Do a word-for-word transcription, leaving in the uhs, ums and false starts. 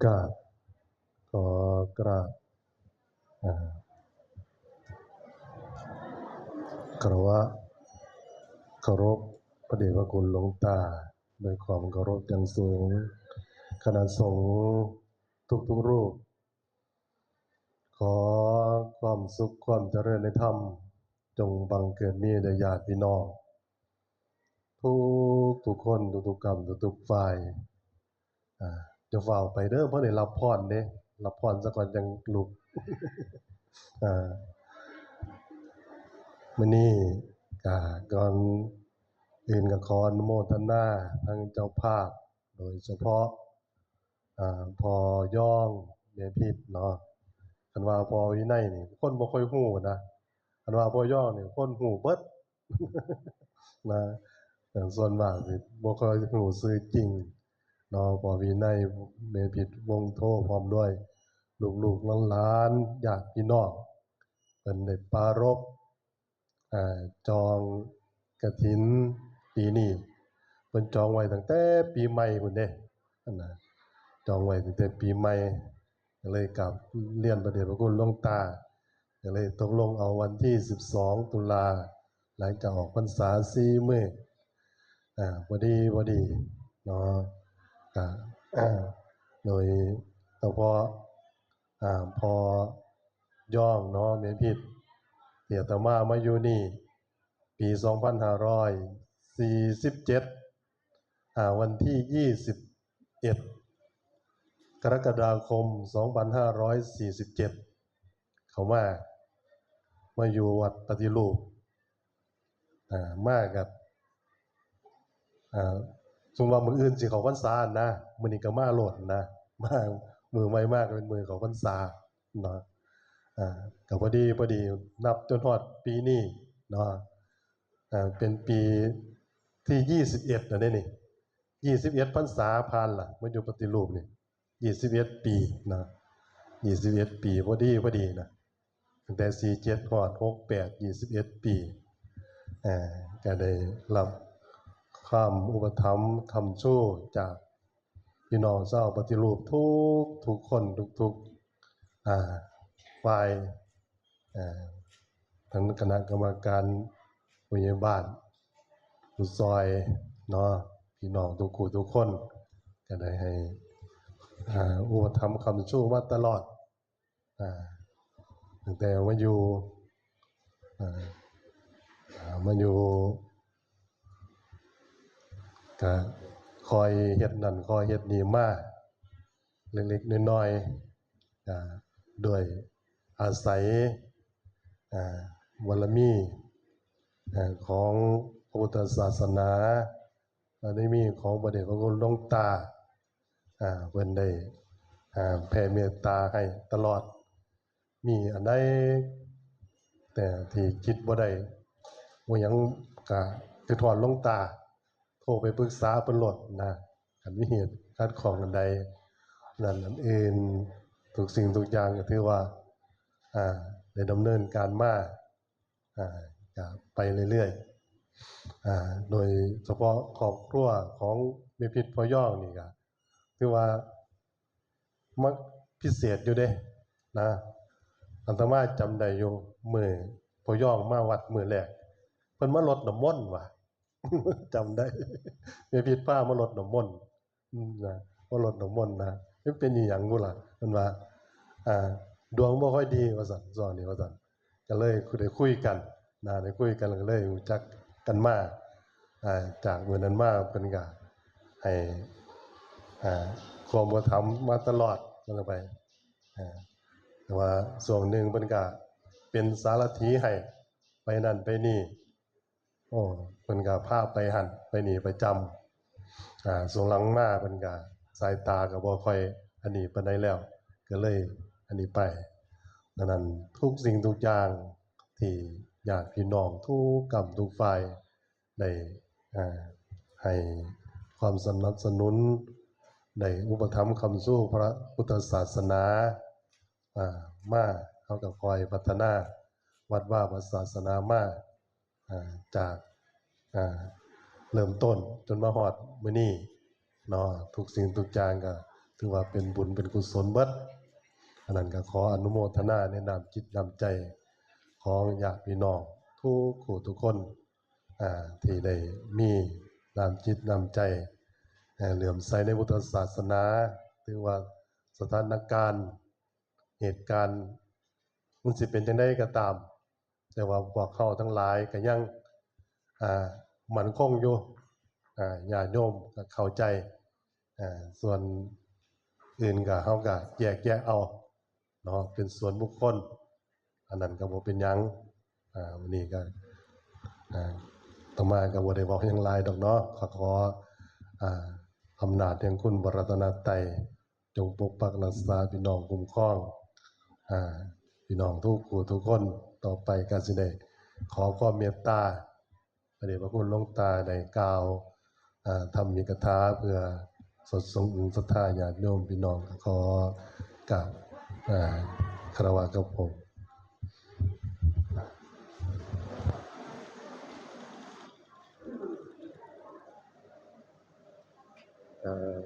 กราบ ขอกราบ อ่า คารวะ เคารพ พระเดชพระคุณหลวงตา ด้วยความเคารพอย่างสูง คณะสงฆ์ทุกๆรูป ขอความสุขความเจริญในธรรม จงบังเกิดมีแด่ญาติพี่น้อง ทุกๆคน ทุกๆกรรม ทุกๆฝ่าย อ่า จะฝ่าวไปเด้อ เพราะได้รับพรเด้ รับพรซะก่อนจังลุก อ่า มื้อนี้ อ่า ก่อนอื่นก็ขออนุโมทนาทั้งเจ้าภาพ โดยเฉพาะ อ่า พ่อยอง แม่พิษเนาะ คันว่าพ่อวินัยนี่ คนบ่ค่อยฮู้นะ คันว่าพ่อยองนี่ คนฮู้เบิด นะ แต่ส่วนมากสิบ่ค่อยฮู้ชื่อจริงเนาะ พ่อวินัย แม่พิษ วงศ์โท พร้อมด้วยลูกๆหลานๆ ญาติพี่น้อง เพิ่นได้ปรารภ อ่า จองกฐินปีนี้ เพิ่นจองไว้ตั้งแต่ปีใหม่พุ้นเด้ อันน่ะ จองไว้ตั้งแต่ปีใหม่ ก็เลยกราบเรียนพระเดชพระคุณหลวงตา ก็เลยตกลงเอาวันที่สิบสองตุลา หลังจากออกพรรษาสี่มื้อ อ่า พอดี พอดี เนาะ ก็ โดยเฉพาะ อ่า พ่อยองเนาะ แม่พิษ ที่อาตมามาอยู่นี่ ปีสองพันห้าร้อยสี่สิบเจ็ด อ่า วันที่ยี่สิบเอ็ด กรกฎาคม สองพันห้าร้อยสี่สิบเจ็ด เข้ามา มาอยู่วัดปฏิรูป อ่า มากับ อ่า สมมุติว่ามื้ออื่นสิเข้าพรรษานะ มื้อนี้ก็มาโลดนะ มา มื้อใหม่มาก็เป็นมื้อเข้าพรรษาเนาะ อ่า ก็พอดี พอดี นับจนฮอดปีนี้เนาะ อ่า เป็นปีที่ยี่สิบเอ็ดแล้วเด้นี่ ยี่สิบเอ็ดพรรษาผ่านละ มาอยู่ปฏิรูปนี่ ยี่สิบเอ็ดปีนะ ยี่สิบเอ็ดปี พอดี พอดีนะ ตั้งแต่สี่เจ็ดฮอดหกแปด ยี่สิบเอ็ดปี อ่า ก็ได้รับความอุปถัมภ์ค้ำชูจากพี่น้องชาวปฏิรูปทุก ทุกคน ทุก ๆ อ่า ฝ่าย อ่า ทั้งคณะกรรมการผู้ใหญ่บ้าน ผู้ซอยเนาะ พี่น้องทุกคู่ทุกคน ก็ได้ให้ อ่า อุปถัมภ์ค้ำชูมาตลอด อ่า ตั้งแต่มาอยู่ อ่า อ่า มาอยู่ ก็คอยเฮ็ดนั่น คอยเฮ็ดนี่มา เล็กๆน้อยๆ อ่า ด้วยอาศัย อ่า บารมี อ่า ของพระพุทธศาสนา บารมีของพระเดชพระคุณหลวงตา อ่า เพิ่นได้ อ่า แผ่เมตตาให้ตลอด มีอันใดแต่ที่คิดบ่ได้ บ่หยัง ก็คือถอนหลวงตา โทรไปปรึกษาเพิ่นโลดนะ คันมีเหตุขัดข้องอันใด นั่นอันอื่น ทุกสิ่งทุกอย่างก็ถือว่า อ่า ได้ดำเนินการมา อ่า ก็ไปเรื่อยๆ อ่า โดยเฉพาะครอบครัวของแม่พิษพ่อยองนี่ก็ถือว่ามักพิเศษอยู่เด้นะ อาตมาจำได้อยู่ มื้อพ่อยองมาวัดมื้อแรก เพิ่นมาลดน้ำมนต์ว่ะ จำได้ แม่พิษพามารดน้ำมนต์ อืม นะ มารดน้ำมนต์นะ มันเป็นอีหยังบุล่ะ เพิ่นว่า อ่า ดวงบ่ค่อยดี ว่าซั่น ช่วงนี้ ว่าซั่น ก็เลยได้คุยกันนะ ได้คุยกัน ก็เลยรู้จักกันมา อ่า จากมื้อนั้นมา เพิ่นก็ให้ อ่า ความอุปถัมภ์มาตลอด ว่าซั่นไป อ่า แต่ว่าช่วงหนึ่งเพิ่นก็เป็นสารถีให้ ไปนั่นไปนี่ โอ้ เพิ่นก็พาไปหั่นไปนี่ประจำ อ่า ช่วงหลังมาเพิ่นก็สายตาก็บ่ค่อยอันนี้ปานใดแล้ว ก็เลยอันนี้ไป ดังนั้นทุกสิ่งทุกอย่างที่ญาติพี่น้องทุกกรรมทุกฝ่ายได้ อ่า ให้ความสนับสนุน ได้อุปถัมภ์ค้ำชูพระพุทธศาสนา อ่า มา เฮาก็คอยพัฒนาวัดวาพระศาสนามา อ่า จาก อ่า เริ่มต้นจนมาฮอดมื้อนี้เนาะ ทุกสิ่งทุกอย่างก็ ถือว่าเป็นบุญเป็นกุศลเบิด อันนั้นก็ขออนุโมทนาในน้ำจิตน้ำใจของญาติพี่น้องทุกผู้ทุกคน อ่า ที่ได้มีน้ำจิตน้ำใจ อ่า เหลื่อมใสในพุทธศาสนา ถือว่าสถานการณ์ เหตุการณ์ มันสิเป็นจังใดก็ตาม แต่ว่าพวกเขาทั้งหลายก็ยัง อ่า มั่นคงอยู่ อ่า ญาติโยมก็เข้าใจ อ่า ส่วนอื่นก็เขาก็แยกแยะเอาเนาะ เป็นส่วนบุคคล อันนั้นก็บ่เป็นหยัง อ่า วันนี้ก็ อ่า อาตมาก็บ่ได้บอกหยังหลายดอกเนาะ ขอ ขอ อ่า อำนาจแห่งคุณพระรัตนตรัย จงปกปักรักษาพี่น้องคุ้มครอง อ่า พี่น้องทุกผู้ทุกคน ต่อไปก็สิได้ขอความเมตตา พระเดชพระคุณหลวงตาได้กล่าว อ่า ธรรมิกถาเพื่อสดส่งศรัทธาญาติโยมพี่น้อง ขอกราบ อ่า คารวะครับผม เอ่อ